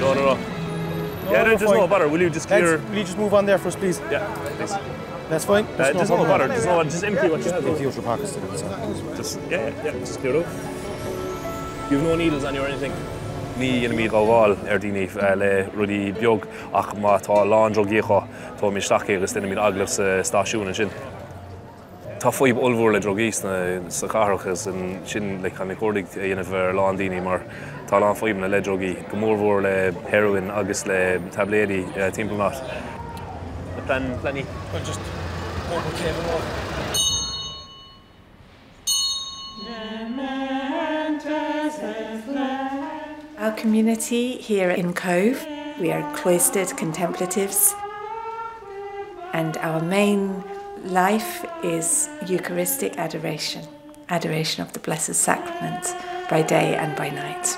No, no, no. Yeah, there's no bother. Will you just clear? Will you just move on there for us, please? Yeah, please. That's fine. Uh, there's no bother. There's no, just empty what you have. Empty out your pockets. There, just, yeah, yeah, just clear it out. You've no needles on you or anything. Ní dhéanaimid gabháil ar daoine eh, le rudaí beag ach má tá a lán drugaí acu tógaimid isteach é agus déanaimid agallamh sa stáisiún ansin. Tá fadhb ollmhór le drugaí sa chathair agus sin like caithfimid cuardaigh a dhéanamh ar a lán daoine mar tá a lán fadhbanna le drugaí, go mórmhór le heroin agus le taibléidí timpeall an áit. Na plean pleanaí. Well just obair taobh amuigh. Our community here in Cobh, we are cloistered contemplatives and our main life is Eucharistic adoration, adoration of the Blessed Sacrament by day and by night.